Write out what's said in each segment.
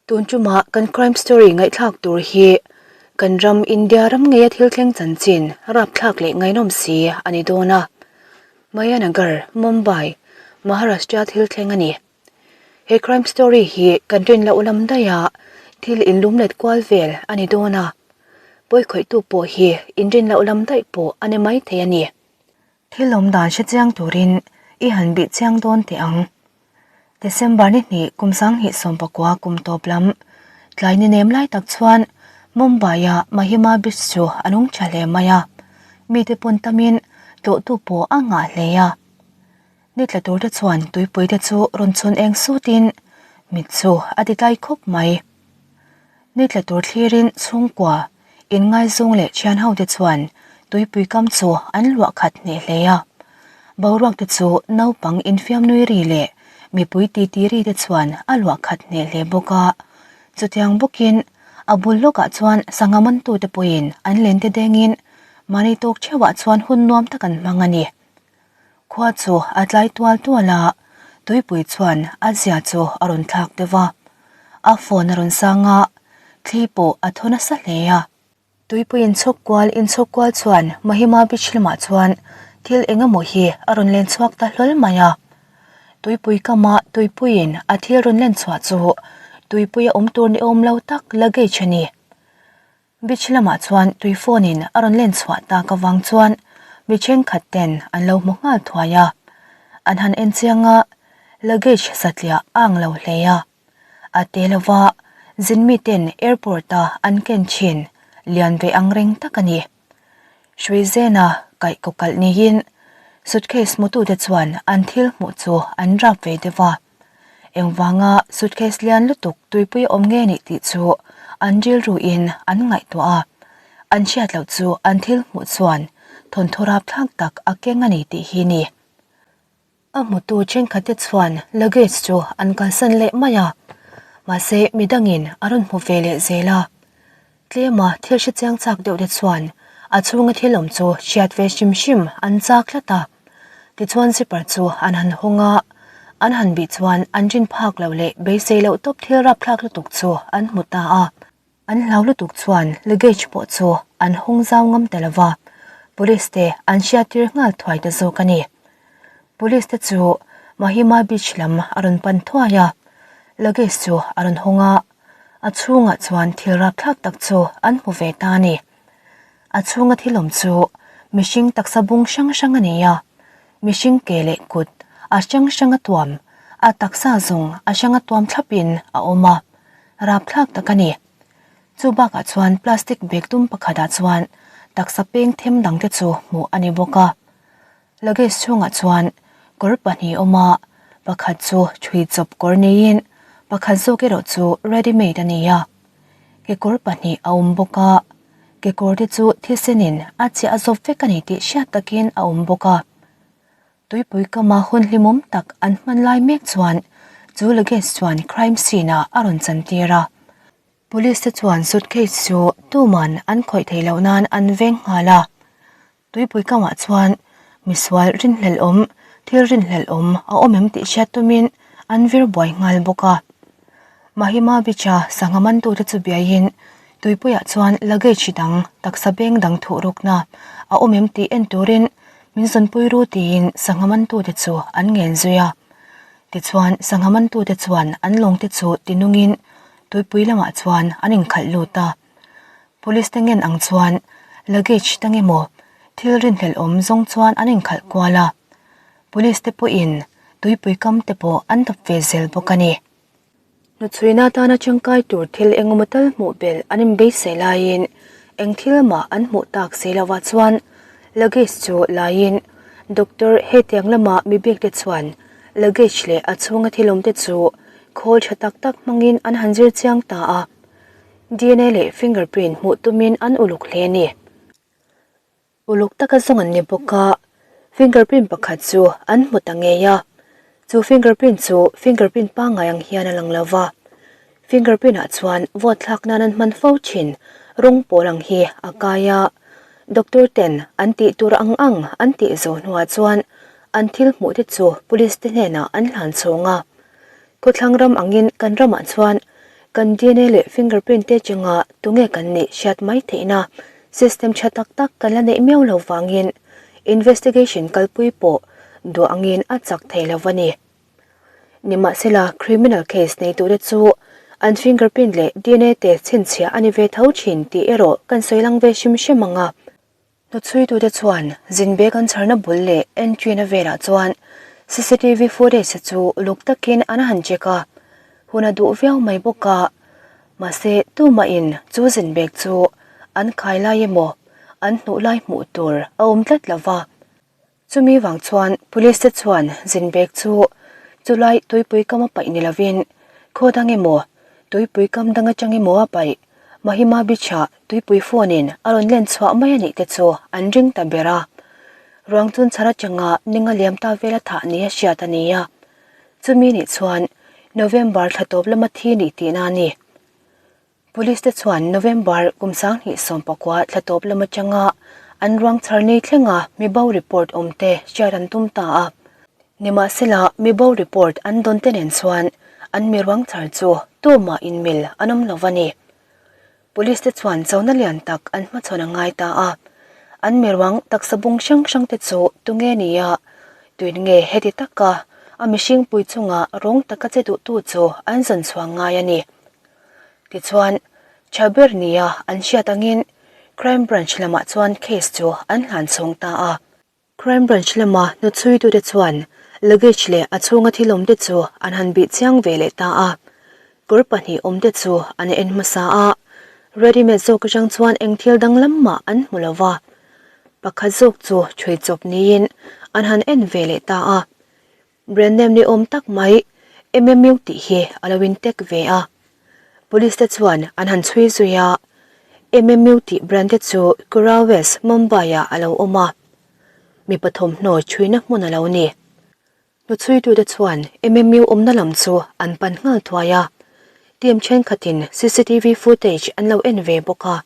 Tun ṭuma kan crime story ngaihthlak tur hi kan ram India ram ngeia thil thleng chanchin rapthlak leh ngaihnawm si a ni dawn a. Mayanagar, Mumbai, Maharashtra thil thleng a ni. He crime story hi kan rin loh lam daiha thil inlum let kual vel a ni dawn a, pawikhawihtu pawh hi inrin loh lam daih pawh a ni maithei a ni. Thil awm dan hre chiang turin i han bih chiang dawn teh ang. December ni hnih kum 2019 kum tawp lam tlai ni nem lai tak chuan Mumbai-a Mahima Beach chu a nung tha hle mai a, mite pawn tamin tlawhtu pawh a ngah hle a. Ni tla turte chuan tuipuite chu rawn chhun eng sutin mit chu a ti tlai khawp mai. Ni tla tur thlirin chhungkua, inngaizawng leh thian hote chuan tuipui kam chu an luah khat hneh hle a. Boruak te chu naupang infiam nui ri leh mipui titi ri te chuan a luah khat hneh hle bawk a. Chutiang bawkin a bul lawkah chuan sangha mantute pawhin an len te dengin mahni tawk theuhah chuan hun nuam tak an hmang a ni. Khua chu a tlai tual tual a, tuipui chuan a zia chu a rawn thlak deuh a. A phone a rawn sang a, thli pawh a thaw nasa hle a. Tuipui inchhawk kual inchhawk kual chuan Mahima Beach lamah chuan thil eng emaw hi a rawn len chhuak ta hlawl mai a. Tuipui kama tuipuiin a thil rawn len chhuah chu tuipuia awm tur ni awm lo tak luggage a ni. Beach lamah chuan tui phone in a rawn len chhuah tak avang chuan mi thenkhat ten an lo hmu nghal thuai a, an han en chiang a, luggage satliah a ang lo hle a. A te lova zin mi ten airport a an ken thin lian ve ang reng tak a ni. Hrui zena kaih kaw kalh niin suitcase hmutute chuan an thil hmuh chu an rap ve deuh a. Engvanga suitcase lian lutuk tuipui awm nge nih tih chu an rilru in an ngaihtuah a, an hriat loh chu an thil hmuh chuan thawnthu rapthlak tak a keng a ni tih hi ni. A hmutu thenkhatte chuan luggage chu an kalsan leh mai a, mahse midangin a rawn hmu ve leh zel a. Tlema thil hre chiang chak deuh te chuan a chhunga thil awm chu hriat ve hrim hrim an chak tlat a. Tichuan zipper chu an han hawng a, an han bih chuan an rin phak loh leh beisei loh tawp thil rapthlak lutuk chu an hmu ta a. An hlau lutuk chuan luggage pawh chu an hawng zau ngam ta lo va, police te an hriattir nghal thuai ta zawk a ni. Police te chu Mahima Beach lam a rawn pan thuai a, luggage chu a rawn hawng a, A chhungah chuan thil rapthlak tak chu an hmu ve ta a ni. A chhunga thil awm chu mihring taksa bung hrang hrang a ni a, mihring ke leh kut a hrang hrang a tuam, a taksa zawng a hrang a tuam thlapin a awm a, rapthlak tak a ni. Chu bakah chuan plastic bag dum pakhatah chuan taksa peng them dangte chu hmuh a ni bawk a. Luggage chhungah chuan kawr pahnih a awm a, pakhat chu ṭhui chawp kawr neiin pakhat zawk erawh chu ready made a ni a. Kekawr pahnih a awm bawk a, kekawr te chu thisenin a chiah a zawp vek a ni tih hriat takin a awm bawk a. Tuipui kama hun hlimawm tak an hman lai mek chuan chu luggage chuan crime scene ah a rawn chantir a. Police te chuan suitcase chu tuman an khawih theih loh nan an veng nghal a. Tuipui kamah chuan misual rinhlelh awm, thil rinhlelh awm a awm em tih hriat tumin an vir buai nghal bawk a. Mahima Beach-a sangha mantute chu biaiin tuipuiah chuan luggage dang, taksa beng dang thuh rukna a awm em tih en turin min zawnpui ru tiin sangha mantute chu an ngen zui a. Tichuan sangha mantute chuan an lawngte chu tinungin tuipui lamah chuan an inkhalh lut a. Police te ngen ang chuan luggage te nge maw thil rinhlelh awm zawng chuan an inkhalh kual a, police te pawhin tuipui kam te pawh an dap ve zel bawk a ni. Hnuchhuina atana tangkai tur thil engemaw tal hmuh belh an inbeisei laiin eng thil mah an hmuh tak si lovah chuan luggage chu laiin doctor hetiang lama mi bik te chuan luggage leh a chhunga thil awm te chu khawl tha tak tak hmangin an han zir chiang ta a. Dna leh fingerprint hmuh tumin an uluk hle a ni. Uluk taka zawng an ni bawk a, fingerprint pakhat chu an hmu ta ngei a. Chu fingerprint chu fingerprint pangngai ang hian a lang lo va. Fingerprint ah chuan vote thlak nan an hman fo thin rawng pawl ang hi a kai a. Doctor ten an tih tur ang ang an tih zawh hnuah chuan an thil hmuh te chu police te hnenah an hlan chhawng a. Khawthlang ram angin kan ramah chuan. Kan dna leh fingerprint te chunga tunge kan nih hriat mai theihna system tha tak tak kan la neih miau lo vangin investigation kalpui pawh duah angin a chak thei lo a ni. Nimahsela, criminal case neitute chu an fingerprint leh dna te chhinchhiah a ni ve tho thin tih erawh kan sawi lang ve hrim hrim ang a. Hnuchhuitute chuan zin bag an chharna bul leh entry na velah chuan cctv footage chu uluk takin an han check a, hun a duh viau mai bawk a. Mahse, tumahin chu zin bag chu an khai lai emaw an hnuh lai hmuh tur a awm tlat lo va. Chumi vang chuan police te chuan zin bag chu chulai tuipui kam a paih ni lovin khaw dang emaw tuipui kam dang atang emaw a paih Mahima Beach ah tuipui phone in a rawn len chhuah mai a nih te chu an ring ta ber a. Ruang chun chhar atanga ninga liam ta vela thah ni a hriat a ni a. Chumi nih chuan November thla tawp lama thi nih tihna a ni. Police te chuan November kum 2019 thla tawp lam atanga an ruang chhar nei thlenga mibo report awm te hriat an tum ta a. Nimahsela, mibo report an dawn te nen chuan an mi ruang chhar chu tumah inmil an awm lo a ni. Police te chuan chona lian tak an hmachhawn a ngai ta a. An mi ruang taksa bung hrang hrang te chu tunge ni a, tuin nge heti taka a mihring pui chunga rawng taka che duhtu chu an zawn chhuah ngai a ni. Tichuan, tha ber nia an hriat angin Crime Branch lamah chuan case chu an hlan chhawng ta a. Crime Branch lama hnuchhuitute chuan luggage leh a chhunga thil awmte chu an han bih chiang ve leh ta a. Kawr pahnih awmte chu an en hmasa a, ready-made zawk atang chuan eng thil danglam mah an hmu lo va. Pakhat zawk chu chhui chawp niin an han en ve leh ta a. Brand name ni awm tak mai MMU tih hi a lo in tag ve a. Police te chuan an han chhui zui a, MMU tih brand te chu Kurla West, Mumbai ah a lo awm a. Mipa thawmhnaw chhuina hmun a lo ni. Hnuchhuitute chuan MMU awmna lam chu an pan nghal thuai a. Team thenkhatin cctv footage an lo en ve bawk a.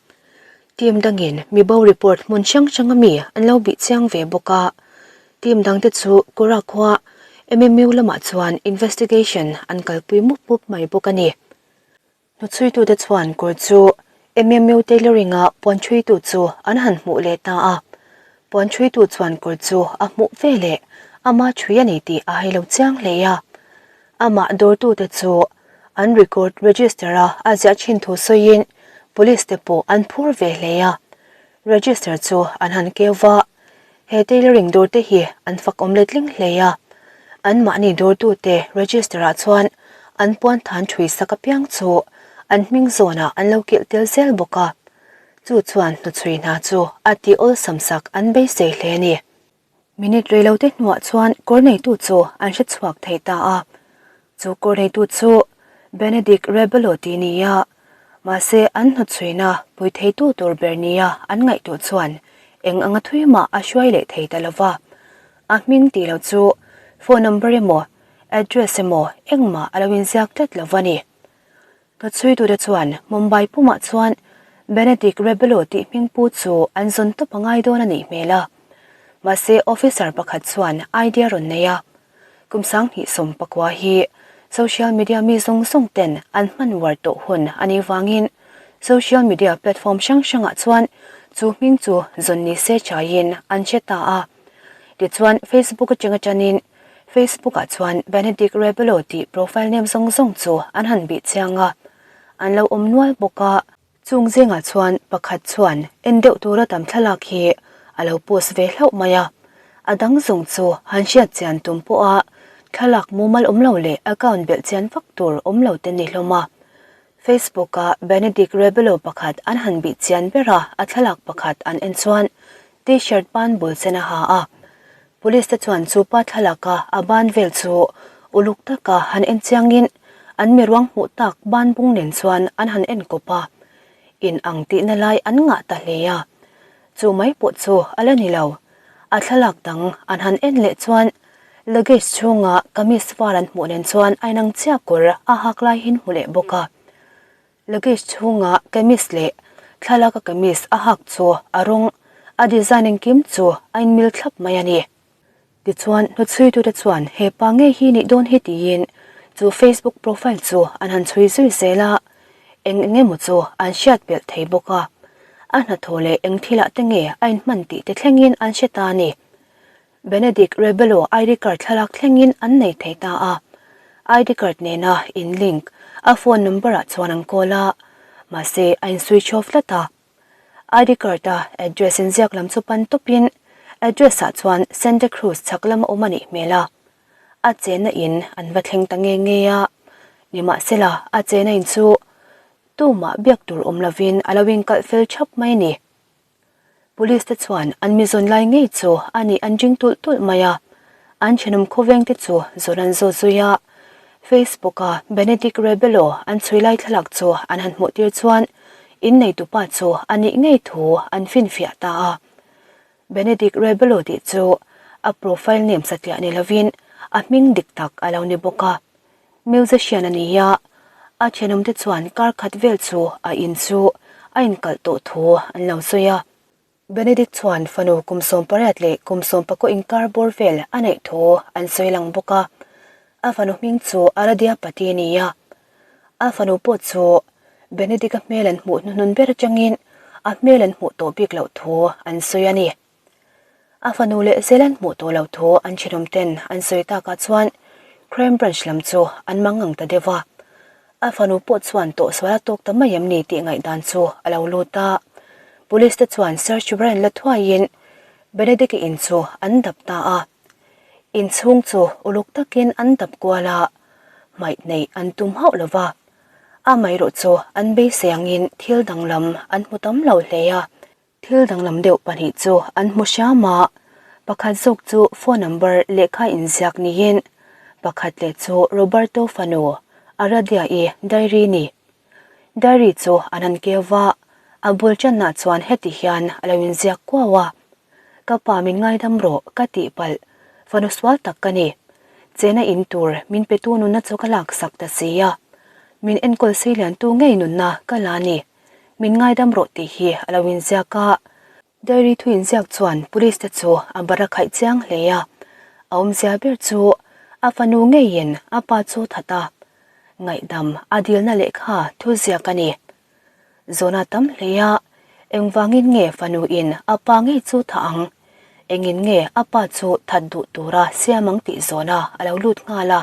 Team dangin mibo report hmun hrang hrang ami an lo bih chiang ve bawk a. Team dangte chu Kura khua MMU lamah chuan investigation an kalpui mup mup mai bawk a ni. Hnuchhuitute chuan kawr chu MMU tailoring-a puanchhuitu chu an han hmuh leh ta a. Puanchhuitu chuan kawr chu a hmuh ve leh ama chhui a ni tih a hai lo chiang hle a. Amah dawrtute chu an record register-a a ziah thin thu sawiin police te pawh an phur ve hle a. Register chu an han keu va, he tailoring dawr te hi an fak awm letling hle a, anmahni dawrtute register ah chuan an puan than thui sak apiang chu an hming zawnah an lo kilh tel zel bawk a, chu chuan hnuchhui hna chu a tih awlsam sak an beisei hle a ni. Minute rei lo te hnuah chuan kawr neitu chu an hre chhuak thei ta a. Chu kawr neitu chu Benedict Rebelo tih ni a, mahse an hnuchhuina pui theitu tur ber nia an ngaihtuah chuan eng anga thui mah a hruai leh thei ta lo va. A hming tih loh chu phone number emaw address emaw engmah a lo inziak tlat lo va ni. Ka chhuitute chuan Mumbai pumah chuan Benedict Rebelo tih hming pu chu an zawn tawp a ngai dawn a nih hmel a. Mahse officer pakhat chuan idea rawn nei a. Kum 2019 hi social media mi zawng zawng ten an hman uar tawh hun a nih vangin social media platform hrang hrangah chuan chu hming chu zawn ni se chaiin an hre ta a. Tichuan Facebook atanga tanin Facebook ah chuan Benedict Rebelo tih profile name zawng zawng chu an han bih chiang a, an lo awm nual bawk a. Chung zingah chuan pakhat chuan en deuh tura tam thlalak hi a lo post ve hlauh mai a, a dang zawng chu han hriat chian tum pawha thlalak mumal awm lo leh account belh chian vak tur awm lo te ni hlawm a. Facebook ah Benedict Rebelo pakhat an han bih chian ber a, a thlalak pakhat an en chuan T-shirt ban bul sen a ha a, Police te chuan chu pa thlalaka a ban vel chu uluk taka han en chiangin an mi ruang hmuh tak ban bung nen chuan an han en kawp a, in ang tihna lai an ngah ta hle a. Chu mai pawh chu a la ni lo. A thlalak dang an han en leh chuan luggage chhunga kamis var an hmuh nen chuan a inang chiah kawr a hak lai hin hmu leh bawk a. Luggage chhunga kamis leh thlalaka kamis a hak chu a rawng, a design engkim chu a inmil thlap mai a ni. Tichuan, hnuchhuitute chuan he pa ngei hi nih dawn hi tiin chu Facebook profile chu an han chhui zui zel a. Eng eng emaw chu an hriat belh thei bawk a, a hnathawh leh eng thilah te nge a inhman tih te thlengin an hre ta a ni. Benedict Rebelo ID card thlalak thlengin an nei thei ta a, ID card nena in link a phone number ah chuan an call a, mahse a in switch off tlat a. ID card a address inziak lam chu pan tawpin address ah chuan Santa Cruz chhak lama awm a nih hmel a, a chenna in an va thleng ta nge nge a, nimahsela a chenna in chu tumah biak tur awm lovin a lo inkalh fel thap mai a ni. Police te chuan an mi zawn lai ngei chu a nih an ring tulh tulh mai a, an thenawm khawveng te chu zawn an zawt zui a, Facebook a Benedict Rebelo an chhui lai thlalak chu an han hmuh tir chuan inneitupa chu a nih ngei thu an finfiah ta a. Benedict Rebelo tih chu a profile name satliah ni lovin a hming dik tak a lo ni bawk a. Musician a ni a, a thenawmte chuan kar khat vel chu a in chu a inkalh tawh thu an lo sawi a. Benedict chuan fanu kum 18 leh kum 19 inkar bawr vel a neih thu an sawi lang bawk a. A fanu hming chu Aradhya Pati a ni a. A fanu pawh chu Benedict-a hmel an hmuh hnuhnun ber atangin a hmel an hmuh tawh bik loh thu an sawi a ni. A fanu leh zel an hmuh tawh loh thu an thenawm ten an sawi takah chuan Crime Branch lam chu an mangang ta deuh a. A fanu pawh chuan tawhsual a tawk ta mai em ni tih ngaihdan chu a lo lut a. Police te chuan search warrant la thuaiin Benedict-a in chu an dap ta a. Inchhung chu uluk takin an dap kual a, hmaih neih an tum hauh lo va. Amaherawh chu an beisei angin thil danglam an hmu tam lo hle a. Thil danglam deuh pahnih chu an hmu hriam a, pakhat zawk chu phone number lehkha inziak niin pakhat leh chu Roberto fanu Aradia-i diary ni. Diary chu an han keu va, a bul channa chuan heti hian a lo inziak kuau a, Ka pa min ngaidam rawh ka tih palh, fanu sual tak ka ni. Chena in tur min petu nunna chu ka laksak ta si a, min enkawl sei liantu ngei nunna ka la ni. Min ngaidam rawh tih hi a lo inziak a. Diary thu inziak chuan police te chu a bar a khaih chiang hle a, a awmzia ber chu a fanu ngeiin a pa chu that a, ngaihdam a dilna lehkha thu ziak a ni. Zawna tam hle a, engvangin nge fanu in a pa ngei chu thah ang? Engin nge a pa chu that duh tura siam ang tih zawna a lo lut nghal a.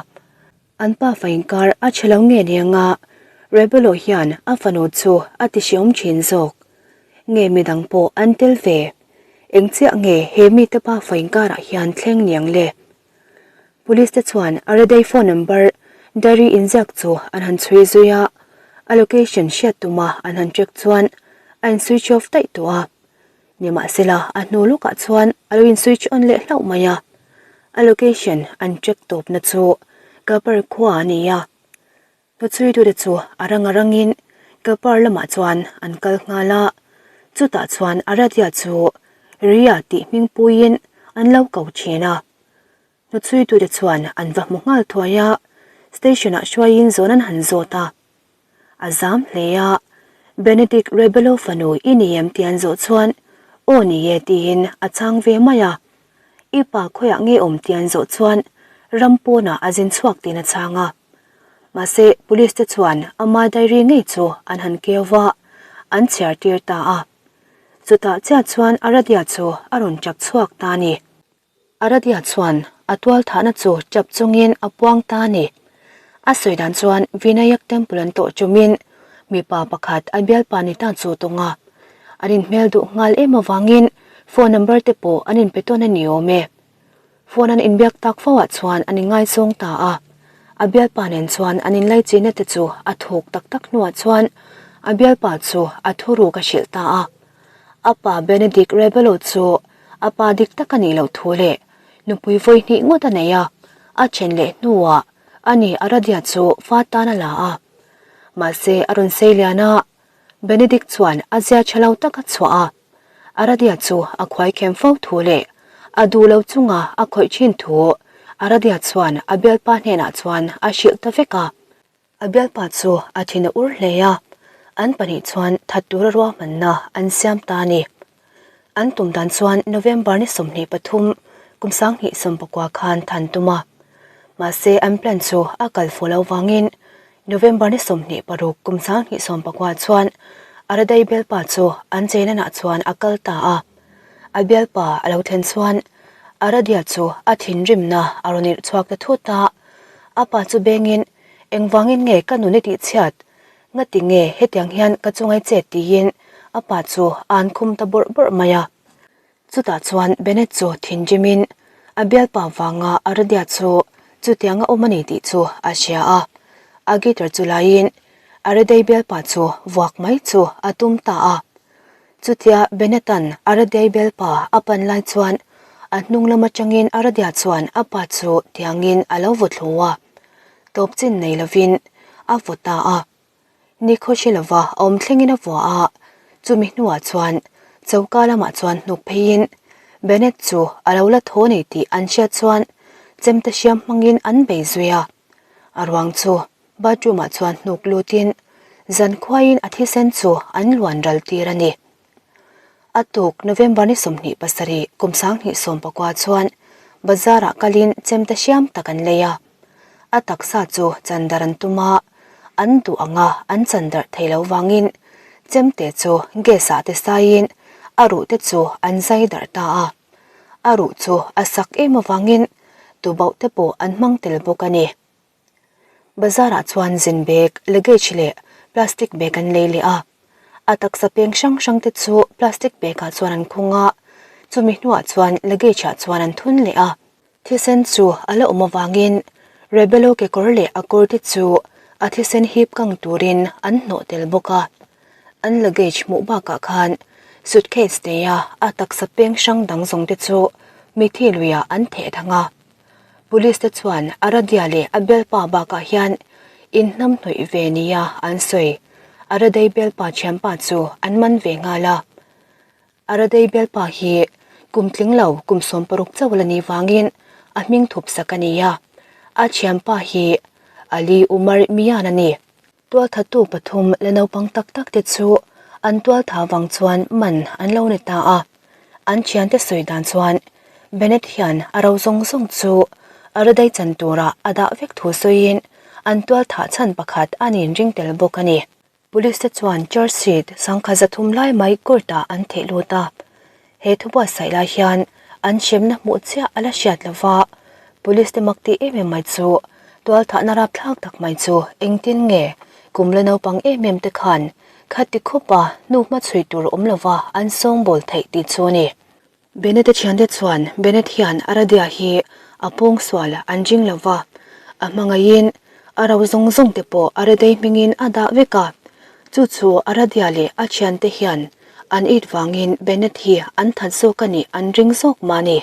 An pa fa inkar a chhe lo nge ni anga Rebelo hian a fanu chu a ti hreawm thin zawk. Nge midang pawh an tel ve. Eng chiah nge he mite pa fa inkarah hian thleng niang le? Police te chuan Aradei phone number diary inziak chu an han chhui zui a, a location hriat tuma an han check chuan a in switch off daih tawh a. Nimahsela, a hnu lawkah chuan a lo in switch on leh hlauh mai a. A location an check tawpna chu Kapar khua a ni a. Hnuchhuitute chu a rang a rangin Kapar lamah chuan an kal nghal a. Chutah chuan Aradhya chu Riya tih hming puiin an lo ko thin a. Hnuchhuitute chuan an va hmu nghal thuai a, station-ah hruaiin zawn an han zawt a. A zam hle a, Benedict Rebelo fanu i ni em tih an zawh chuan aw ni e tiin a chang ve mai a. I pa khawiah nge awm tih an zawh chuan ram pawnah a zin chhuak tiin a chang a. Mahse police te chuan ama diary ngei chu an han keu va, an chhiar tir ta a. Chutah chiah chuan Aradhya chu a rawn chak chhuak ta a ni. Aradhya chuan a tual thahna chu chap chungin a puang ta a ni. A sawi dan chuan Vinayak Temple an tawh chumin mipa pakhat a bialpa ni ta chu tawng a. An inhmel duh nghal em avangin phone number te pawh an inpe tawn a ni awm e. Phone an inbiak tak fo ah chuan an inngaizawng ta a. A bialpa nen chuan an inlaichina te chu a thuk tak tak hnuah chuan a bialpa chu a thuruk a hrilh ta a. A pa Benedict Rebelo chu a pa dik tak a nih loh thu leh nupui vawi hnih ngawt a nei a, a then leh hnuah ani Aradhya chu fa tan a la a. Mahse a rawn sei lian a, Benedict chuan a zia tha lo tak a chhuah a. Aradhya chu a khuai khem fo thu leh a duh lo chunga a khawih thin thu Aradhya chuan a bialpa hnenah chuan a hrilh ta vek a. A bialpa chu a thin a ur hle a, an pahnih chuan that tura ruahmanna an siam ta a ni. An tum dan chuan November ni 23 kum 2019 khan than tum a. Mahse an plan chu a kal fuh lo vangin. November ni 26 kum 2019 chuan Aradei bialpa chu an cheinanah chuan a kal ta a. A bialpa a lo thlen chuan Aradia chu a thinrimna a rawn irh chhuak ta thut a. A pa chu bengin, Engvangin nge ka nun i tihchhiat? Ngati nge hetiang hian ka chungai chet tiin a pa chu a an khum ta bawrh bawrh mai a. Chutah chuan Bennett chu thinrimin a bialpa vanga Aradia chu chutianga awm a ni tih chu a hria a. A guitar chu laiin Aradei bialpa chu vuak mai chu a tum ta a. Chutia Bennett-a'n Aradei bialpa a pan lai chuan a hnung lam atangin Aradia chuan a pa chu tiangin a lo vaw thlu a. Tawp chin nei lovin a vaw ta a. Ni khawhri lova a awm thlengin a vua a, chumi hnuah chuan choka lamah chuan hnuk pheiin Bennett chu a lo la thaw nei tih an hriat chuan chemte hriam hmangin an bei zui a. A ruang chu bathroom ah chuan hnuk lutin zankhuaiin a thisen chu an luan ral tir a ni. A tuk November ni 27 kum 2019 chuan bazar ah kalin chemte hriam tak an lei a. A taksa chu chandar an tum a, an duh anga an chandar thei lo vangin chemte chu gas ah te saiin a ruh te chu an zai darh ta a. A ruh chu a sak em avangin tubauh te pawh an hmang tel bawk a ni. Bazar ah chuan zin bag, luggage leh plastic bag an lei leh a. A taksa peng hrang hrang te chu plastic bag ah chuan an khung a, chumi hnuah chuan luggage ah chuan an thun leh a. Thisen chu a la awm avangin Rebello kekawr leh a kawr te chu a thisen hip kang turin an hnawh tel bawk a. An luggage hmuh bakah khan suitcase neia a taksa peng hrang dang zawng te chu mithi luiah an theh thang a. Police te chuan Aradia leh a bialpa bakah hian inhnamhnawih ve nia an sawi. Aradei bialpa thianpa chu an man ve nghal a. Aradei bialpa hi kum tling lo kum 60 chauh la ni vangin a hming thup sak a ni a. A thianpa hi Ali Umar Mian a ni. Tualthatu pathum la naupang tak tak te chu an tualtha vang chuan man an lo ni ta a. An thiante sawi dan chuan Bennett hian a ro zawng zawng chu a radai chan turah a dah vek thu sawiin an tualthah chhan pakhat a nin ring tel bawk a ni. Police te chuan charge sheet sangkhat 300 lai mai court ah an theh lut a. He thu buatsaih lai hian an hremna hmuh chiah a la hriat lo va, Police te mak tih em em mai chu tualthahna rapthlak tak mai chu engtin nge kum la naupang em em te khan khati khawpa hnu hma chhui tur awm lova an sawngbawl theih tih chu a ni. Bennett-a thiante chuan Bennett hian Aradia hi a pawngsual an ring lo va, a hmangaihin a ro zawng zawng te pawh Aradei hmingin a dah vek a. Chu chu Aradia leh a thiante hian an it vangin Bennett hi an that zawk a nih an ring zawk mah a ni.